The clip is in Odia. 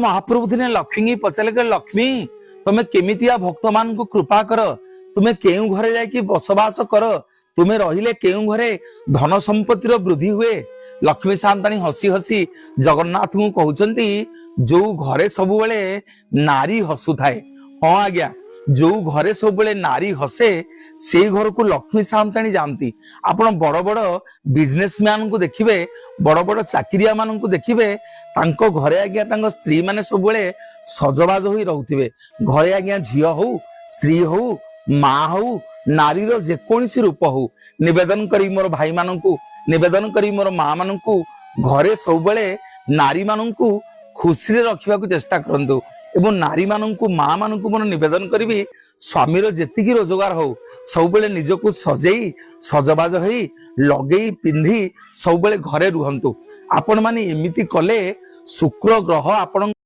ମହାପ୍ରଭୁ ଦିନେ ଲକ୍ଷ୍ମୀ ପଚାରିଲେ, କହିଲେ, ଲକ୍ଷ୍ମୀ, ତମେ କେମିତିଆ ଭକ୍ତମାନଙ୍କୁ କୃପା କର? ତୁମେ କେଉଁ ଘରେ ଯାଇକି ବସବାସ କର? ତୁମେ ରହିଲେ କେଉଁ ଘରେ ଧନ ସମ୍ପତ୍ତିର ବୃଦ୍ଧି ହୁଏ? ଲକ୍ଷ୍ମୀ ସାନ୍ତାଣୀ ହସି ହସି ଜଗନ୍ନାଥଙ୍କୁ କହୁଛନ୍ତି, ଯୋଉ ଘରେ ସବୁବେଳେ ନାରୀ ହସୁଥାଏ। ହଁ ଆଜ୍ଞା, ଯୋଉ ଘରେ ସବୁବେଳେ ନାରୀ ହସେ, ସେଇ ଘରକୁ ଲକ୍ଷ୍ମୀ ସାନ୍ତାଣୀ ଯାଆନ୍ତି। ଆପଣ ବଡ ବଡ ବିଜନେସ ମ୍ୟାନଙ୍କୁ ଦେଖିବେ, ବଡ ବଡ ଚାକିରିଆ ମାନଙ୍କୁ ଦେଖିବେ, ତାଙ୍କ ଘରେ ଆଜ୍ଞା ତାଙ୍କ ସ୍ତ୍ରୀ ମାନେ ସବୁବେଳେ ସଜବାଜ ହୋଇ ରହୁଥିବେ। ଘରେ ଆଜ୍ଞା ଝିଅ ହଉ, ସ୍ତ୍ରୀ ହଉ, ମା ହଉ, ନାରୀର ଯେକୌଣସି ରୂପ ହଉ, ନିବେଦନ କରି ମୋର ଭାଇମାନଙ୍କୁ, ନିବେଦନ କରି ମୋର ମା ମାନଙ୍କୁ, ଘରେ ସବୁବେଳେ ନାରୀ ମାନଙ୍କୁ ଖୁସିରେ ରଖିବାକୁ ଚେଷ୍ଟା କରନ୍ତୁ। ଏବଂ ନାରୀ ମାନଙ୍କୁ, ମା ମାନଙ୍କୁ ମୋର ନିବେଦନ କରିବି, ସ୍ୱାମୀର ଯେତିକି ରୋଜଗାର ହଉ, ସବୁବେଳେ ନିଜକୁ ସଜେଇ ସଜବାଜ ହେଇ, ଲଗେଇ ପିନ୍ଧି ସବୁବେଳେ ଘରେ ରୁହନ୍ତୁ। ଆପଣମାନେ ଏମିତି କଲେ ଶୁକ୍ର ଗ୍ରହ ଆପଣ